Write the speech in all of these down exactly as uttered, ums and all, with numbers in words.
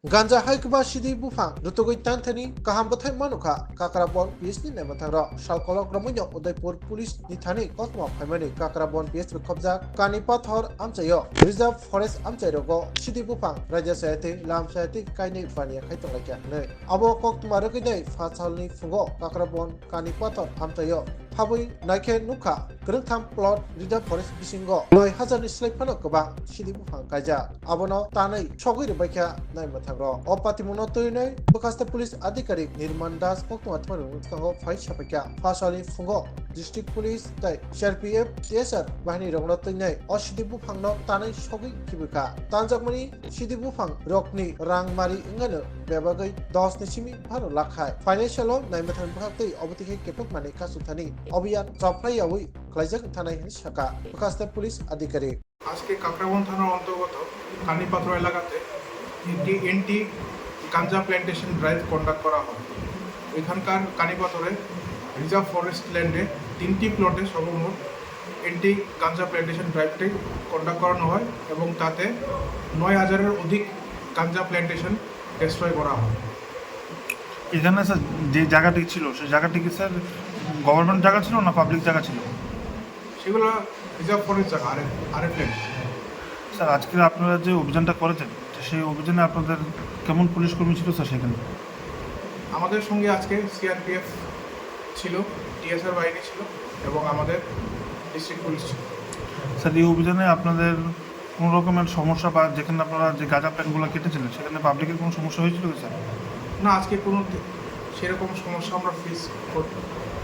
Ganja hai kwba sidi buphang rutugwi tanthani kaham bwthai manukha Kakrabon P S ni naimwthang rok. Salkolok romwino Udaipur police ni thani koktma phaimani Kakrabon P S bai khobjak Kanipathor amchaio Reserve Forest amchai rogo sidi buphang raida saya tei lam saya tei kainwi baniya khai tonglaikha hwnwi. Abo koktma rwgwinai pha salni phungo Kakrabon Kanipathor amchaio phabwi naikhe nukha kwrwngtham plot Reserve Forest bisingo noi hajar ni slai phano kwbang sidi buphang kaijak. Abono tanwi sogwi rwbaikha naimwthang rok. O patimungno twinwi bwkhaste police adhikarik Nirman Das koktma thumani bwskango phai sapaikha. Pha salni phungo district police tei C R P F, C S R bahini rokno twinwi o sidi buphangno tanwi sogwi kibikha. Tanjakmani sidi buphang rokni rang mari wngano bebagwi dos ni simi phano lakhai. Financial o naimwthang bwkhak tei obo twi khe kephek manwi kasungthani obiyan chophlai yaui khlaijak wngthanai hwnwi sakha bwkhaste police adhikarik. আজকে কাকরাবন থানার অন্তর্গত কানিপাথর এলাকাতে একটি এন্টি গাঞ্জা plantation drive conduct করা হয়। এখানকার কানিপাথরে রিজার্ভ ফরেস্ট ল্যান্ডে তিনটি প্লটে সর্বমোট এন্টি গাঞ্জা প্ল্যান্টেশন ড্রাইভটি কন্ডাক্ট করানো হয় এবং তাতে নয় হাজারের অধিক গাঞ্জা প্ল্যান্টেশন ডিস্ট্রয় করা হয়। এখানে স্যার যে জায়গাটি ছিল, সেই জায়গাটি কি স্যার গভর্নমেন্ট জায়গা ছিল না পাবলিক জায়গা ছিল? সেগুলো রিজার্ভ ফরেস্ট জায়গা, আরএফ, আরএফ ল্যান্ড। স্যার, আজকে আপনারা যে অভিযানটা করেছেন, তো সেই অভিযানে আপনাদের কেমন পুলিশ কর্মী ছিল স্যার সেখানে? আমাদের সঙ্গে আজকে সিআরপিএফ ছিল, টিএসআর বাহিনী ছিল এবং আমাদের ডিস্ট্রিক্ট পুলিশ ছিল। স্যার, এই অভিযানে আপনাদের কোনো রকমের সমস্যা বা যেখানে আপনারা যে গাঁজা প্ল্যান্টগুলো কেটেছিলেন, সেখানে পাবলিকের কোনো সমস্যা হয়েছিল কি স্যার? না, আজকে কোনো সেরকম সমস্যা আমরা ফেস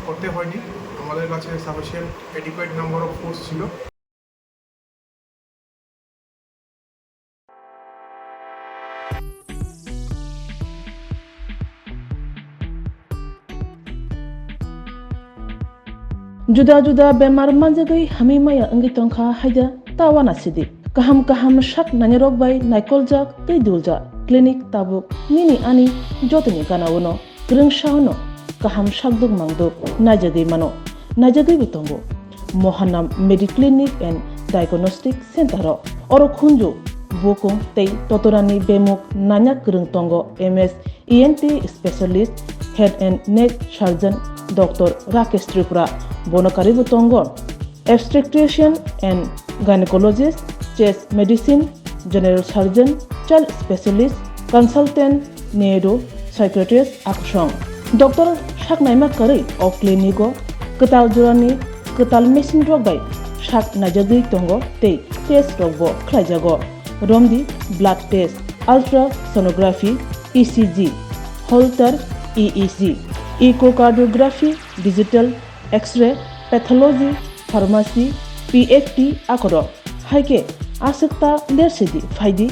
করতে হয়নি। আমাদের কাছে sufficient adequate number of force ছিল। Juda juda bemar manjagwi hamwi maya wngwi tongkha haida ta uanasidi. Kaham kaham sak nainarok bai naikoljak tei duljak clinic tabuk nini ani jotoni gana-o no. Kwrwngsa-o no kaham sakduk mangduk naijagwi mano, naijagwibo tongo. Mohanam Mediclinic and Diagnostic Center-o oro khunju, bukung tei totorani bemuk nanya kwrwng tongo M S E N T specialist, head and neck surgeon Doctor Rakesh Tripura, bono karwibo tongo obstetrician and gynecologist, chest medicine, general surgeon, child specialist, consultant, neuro psychiatrist akusong. Doctor saknaima kwrwi o clinic-o kwtal jorani kwtal machine rok bai sak naijagwi tongo tei test rokbo khlaijago. Romdi blood test, ultrasonography, E C G, Holter E E G, echocardiography, digital X-ray, pathology, pharmacy, P F T akorok. Hai khe aswk ta lersidi phaidi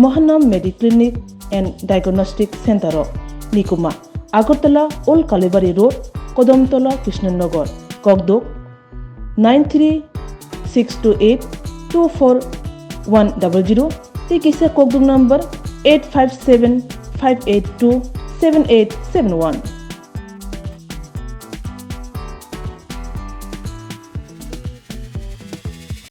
Mohanam Mediclinic and Diagnostic Center-o. Nikuma, Agartala Old Kalibari Road, Kodamtola, Krishnanagar, Kokduk, nine three six two eight two four one double zero, tei kisa kokduk number eight five seven five eight two seven eight seven one.